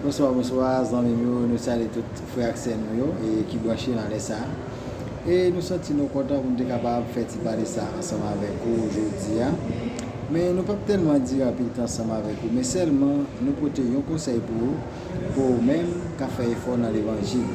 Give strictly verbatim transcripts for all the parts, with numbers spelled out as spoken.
Bonswa, bonswa, zanmi m yo. Nou salye tout frè ak sè nou yo e ki branche nan lè sa a. E nou santi nou kontan pou nou te kapab fè ti pale sa ansanm avèk ou jodi a. Men nou p ap tèlman di anpil tan ansanm avèk ou, men sèlman nou pote yon konsèy pou ou, pou ou menm k ap fè efò nan levanjil.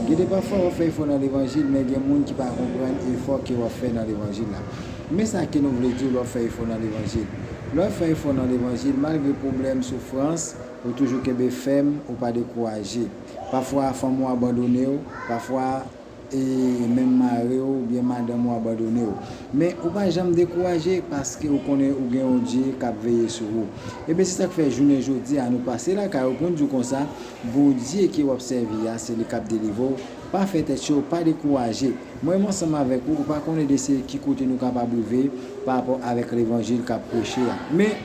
Gen de pafwa w ap fè efò nan levanjil, men gen moun ki pa konprann efò ke w ap fè nan levanjil la. Men sa ke nou vle di w lè w ap fè efò nan levanjil. Lè w ap fè efò nan levanjil, malgre pwoblèm, soufrans, ou toujou kenbe fèm, ou pa dekouraje. Pafwa, fanm ou abandone w, pafwa, e menm mari w oubyen madanm ou abandone w. Men ou pa janm dekouraje paske ou konnen ou gen yon Dye k ap veye sou ou. Ebyen, se sa k fè jounen jodi a, nou pase lakay ou pou n di w konsa, Bondye ke w ap sèvi a, se li k ap delivre w. Pa fè tèt cho, pa dekouraje. Mwen menm ansanm avèk ou, ou pa konnen de se ki kote nou kapab rive pa rapò avèk levanjil k ap preche a. Men,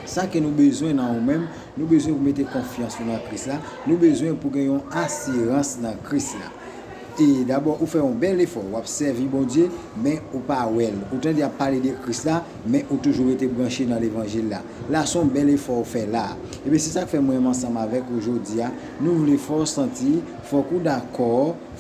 sa ke nou bezwen nan ou menm, nou bezwen pou mete konfyans nou nan Kris la, nou bezwen pou gen yon asirans nan Kris la. E dabò, ou fè yon bèl efò, w ap sèvi Bondye, men ou pa wè l. Ou tande y ap pale de Kris la, men ou toujou rete branche nan levanjil la. La, se yon bèl efò ou fè la. Ebyen, se sa k fè mwen menm ansanm avèk ou jodi a, nou vle fè w santi, fòk ou dakò,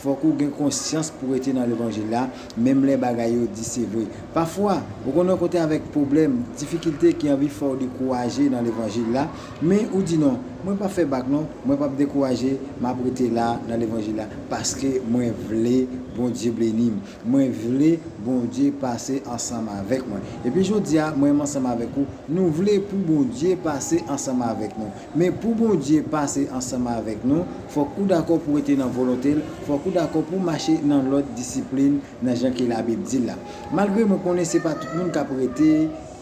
fòk ou gen konsyans pou rete nan levanjil la, menm lè bagay yo di se vre. Pafwa, ou konn rankontre avèk pwoblèm, difikilte ki anvi fè w dekouraje nan levanjil la, men ou di non, mwen p ap fè bak non, mwen p ap dekouraje, m ap rete la nan levanjil la, paske mwen vle Bondye beni m, mwen vle Bondye pase ansanm avèk mwen. Epi jodi a, mwen menm ansanm avèk ou, nou vle pou Bondye pase ansanm avèk nou. Men pou Bondye pase ansanm avèk nou, fòk ou dakò pou rete nan volonte l, fòk ou dakò pou mache nan lòd disiplin, nan jan ke Labib di l la. Malgre mwen konnen se pa tout moun k ap rete,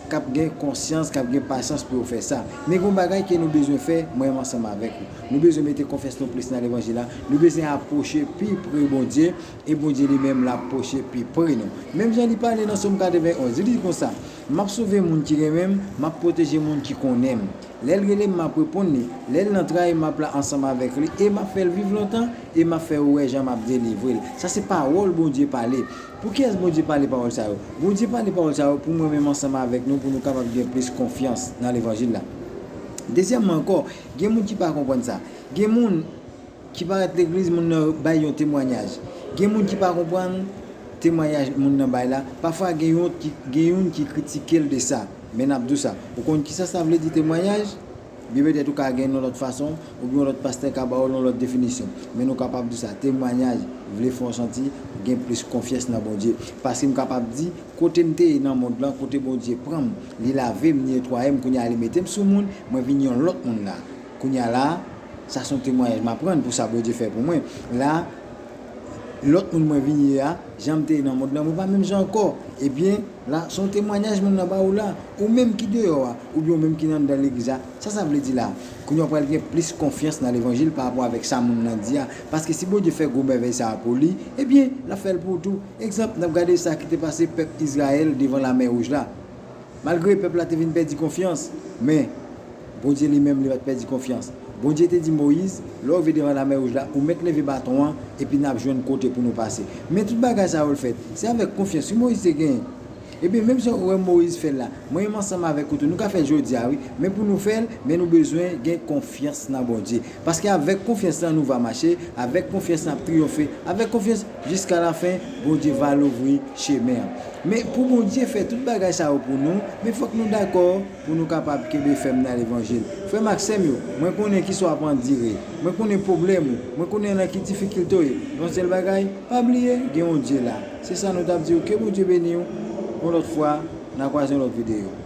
k ap gen konsyans, k ap gen pasyans pou yo fè sa. Men gen yon bagay ke nou bezwen fè, mwen menm ansanm avèk ou. Nou bezwen mete konfyans nou plis nan levanjil la. Nou bezwen apwoche pi pre Bondye, e Bondye li menm l ap pwoche pi pre nou. Menm jan li pale nan Sòm katrevenn onz, li di konsa, m ap sove moun ki renmen m, m ap pwoteje moun ki konnen m. Lè l rele m, m ap reponn li. Lè l nan tray, m ap la ansanm avèk li, e m ap fè l viv lontan, e m ap fè ou wè jan m ap delivre l. Sa se pawòl Bondye pale. Pou kiyès Bondye pale pawòl sa yo? Bondye pale pawòl sa yo pou mwen menm ansanm avèk nou, pou nou kapab gen plis konfyans nan levanjil la. Dezyèmman ankò, gen moun ki pa konprann sa. Gen moun ki parèt legliz, moun nan bay yon temwayaj. Gen moun ki pa konprann temwayaj moun nan bay la. Pafwa, gen yon ki, gen youn ki kritike l de sa. Men n ap di w sa. Ou konn kisa sa vle di temwayaj? Byen petèt ou ka gen yon lòt fason, oubyen yon lòt pastè ka ba w yon lòt definisyon. Men nou kapab di sa, temwayaj vle fè w santi ou gen plis konfyans nan Bondye. Paske m kapab di, kote m te ye nan mond lan, kote Bondye pran m, li lave m, li netwaye m, kounye a li mete m sou moun, mwen vin yon lòt moun la. Kounye a la, sa se yon temwayaj m ap rann pou sa Bondye fè pou mwen. La, lòt moun mwen vin ye a, jan m te ye nan mond lan, mwen pa menm jan ankò. Ebyen, la, se yon temwayaj moun nan ba ou la. Ou menm ki deyò a, oubyen ou menm ki anndan legliz la, sa sa vle di la? Kounye a w pral gen plis konfyans nan levanjil pa rapò avèk sa moun nan di a. Paske si Bondye fè gwo mèvèy sa a pou li, ebyen, l ap fè l pou ou tou. Egzanp, n ap gade sa ki te pase pèp Izrayèl devan Lamè Wouj la. Malgre pèp la te vin pèdi konfyans, men Bondye li menm li pa t pèdi konfyans. Bondye te di Moyiz, lè w rive devan Lamè Wouj la, ou mèt leve baton an, epi n ap jwenn kote pou nou pase. Men tout bagay sa yo l fèt, se avèk konfyans wi Moyiz te genyen. Ebyen, menm jan ou wè Moyiz fè l la, mwen menm ansanm avèk ou tou, nou ka fè l jodi a wi, men pou nou fè l, men nou bezwen gen konfyans nan Bondye. Paske avèk konfyans lan nou va mache, avèk konfyans n ap triyonfe, avèk konfyans jiska lafen, Bondye va louvri chemen an. Men pou Bondye fè tout bagay sa yo pou nou, men fòk nou dakò pou nou kapab kenbe fèm nan levanjil. Frè m ak sè m yo, mwen konnen kisa w ap andire, mwen konnen pwoblèm ou, mwen konnen nan ki difikilte w ye. Yon sèl bagay, pa bliye, gen yon Dye la. Se sa nou t ap di w, ke Bondye beni w. Yon lòt fwa, n a kwaze yon lòt videyo.